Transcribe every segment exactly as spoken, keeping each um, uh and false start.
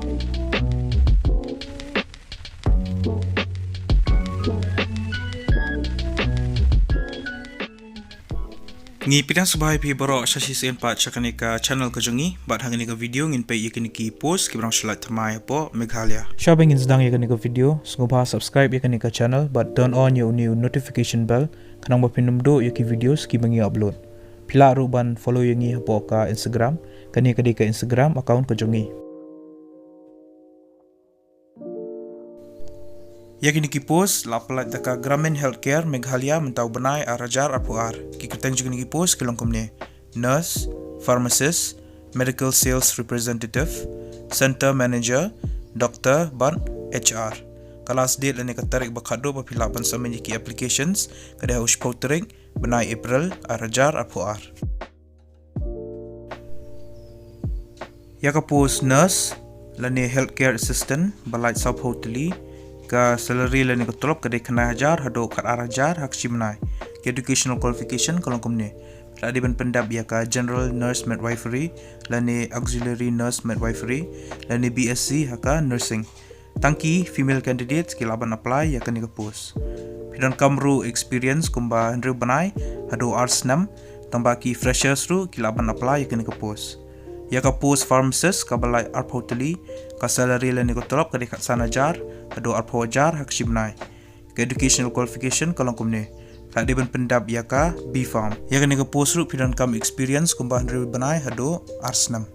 Ngi pdiang sngewbha ïa phi baroh sha shisien pat sha kane ka channel ka jong ngi, bad ha kane ka video ngin peit ïa kine ki post kiba dang shu lait thymmai hapoh Meghalaya. Shwa ban ngin sdang ïa kane ka video, sngewbha subscribe ïa kane ka channel bad turn on ïa une u notification bell, khnang ba phin ym duh ïa ki videos kiba ngi upload. Phi lah ruh ban follow ïa ngi hapoh ka Instagram, kane ka dei ka Instagram account ka jong ngi. Ïa kine ki post la pyllait da ka Gramin Healthcare Meghalaya mynta u bnai ar hajar arphew ar. Ki kyrteng jong kine ki post ki long kumne: Nurse, Pharmacist, Medical Sales Representative, Center Manager, Doctor bad H R. Ka last date lane ka tarik ba khatduh ba phi lah ban submit ïa ki applications ka dei ha u shiphew tarik bnai April ar hajar arphew ar. Ïa ka post nurse lane healthcare assistant ba lait sawphew tylli, ka salary lane ka tulop ka dei khyndai hajar haduh khatar hajar ha ka shi bnai. Ka educational qualification ka long kumne: phi la dei ban pyndap ïa ka general nurse midwifery lane auxiliary nurse midwifery lane B S c ha ka nursing. Tang ki female candidates ki lah ban apply ïa kane ka post. Phi donkam ruh experience kumba hynriew bnai haduh ar snem, tangba ki freshers ruh ki lah ban apply ïa kane ka post. Ïa ka post pharmacist kaba lait arphew tylli, ka salary lane ka tulop ka dei khatsan hajar haduh arphew hajar ha ka shi bnai. Ka educational qualification ka long kumne: phi la dei ban pyndap ïa ka B Pharm. Ïa kane ka post ruh phi donkam experience kumba hynriew bnai haduh ar snem.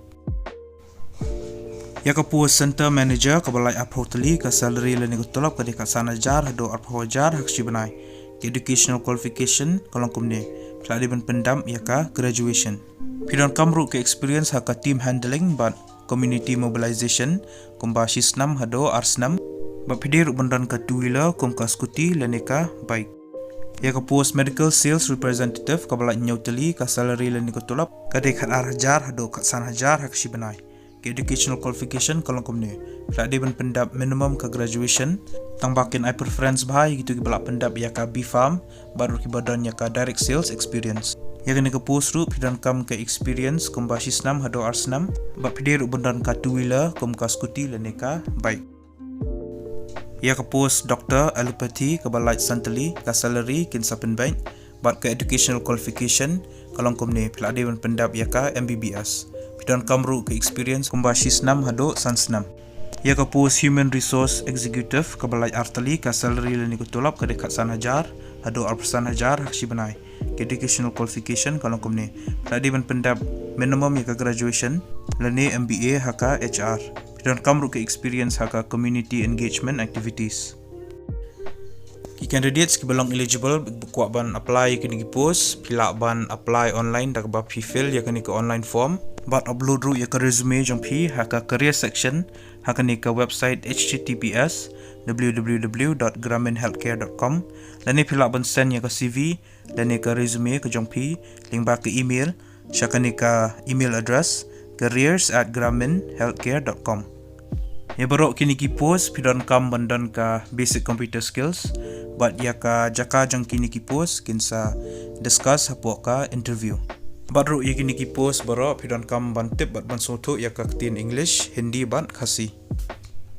Ïa ka post center manager kaba lait arphew tylli, ka salary lane ka tulop ka dei khatsan hajar haduh arphew hajar ha ka shi bnai. Ka educational qualification ka long kumne: phi la dei ban pyndap ïa ka graduation. Phi donkam ruh ka experience ha ka team handling bad community mobilization kumba shi snem haduh ar snem. Bad phi dei ruh ban don ka two wheeler kum ka scooty lane ka bike. Ïa ka post medical sales representative kaba lait hynñiew tylli, ka salary lane ka tulop ka dei khatar hajar haduh khatsan hajar ha ka shi bnai. Ka educational qualification ka long kumne: phi la dei ban pyndap minimum ka graduation, tangba kin ai preference bha ïa kito kiba lah pyndap ïa ka B Pharm bad ruh kiba don ïa ka direct sales experience. Ïa kane ka post ruh phi donkam ka experience kumba shi snem haduh ar snem, bad phi dei ruh ban don ka two wheeler kum ka scooty lane ka bike. Ïa ka post doctor allopathy kaba lait san tylli, ka salary kin sa pynbeit, bad ka educational qualification ka long kumne: phi la dei ban pyndap ïa ka M B B S. Phi donkam ruh ka experience kumba shi snem haduh san snem. Ïa ka post human resource executive kaba lait ar tylli, ka salary lane ka tulop ka dei khatsan hajar haduh arphew san hajar ha ka shi bnai. Ka educational qualification ka long kumne: phi la dei ban pyndap minimum ïa ka graduation lane M B A ha ka H R. Phi donkam ruh ka experience ha ka community engagement activities. Ki candidates kiba long eligible ba kwah ban apply ïa kine ki post, phi lah ban apply online da kaba phi fill ïa kane ka online form bad upload ruh ïa ka resume jong phi ha ka career section ha kane ka website: H T T P S W W W dot gramin healthcare dot com, lane phi lah ban send ïa ka C V lane ka resume ka jong phi lyngba ka email sha kane ka email address: careers at gramin healthcare dot com. Ïa baroh kine ki post phi donkam ban don ka basic computer skills, bad ïa ka jaka jong kine ki post kin sa discuss hapoh ka interview. Bad ruh ïa kine ki post baroh phi donkam ban tip bad ban sngewthuh ïa ka ktien English, Hindi bad Khasi.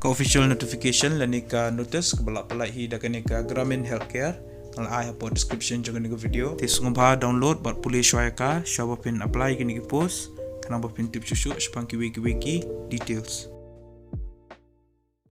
Ka official notification lane ka notice kaba la pyllait hi da kane ka Gramin Healthcare, nga la ai hapoh description jong kane ka video. Te sngewbha download bad pule shuwa ïa ka shwa ba phin apply ïa kine ki post, khnang ba phin tip shuh shuh shaphang kiwei kiwei ki details.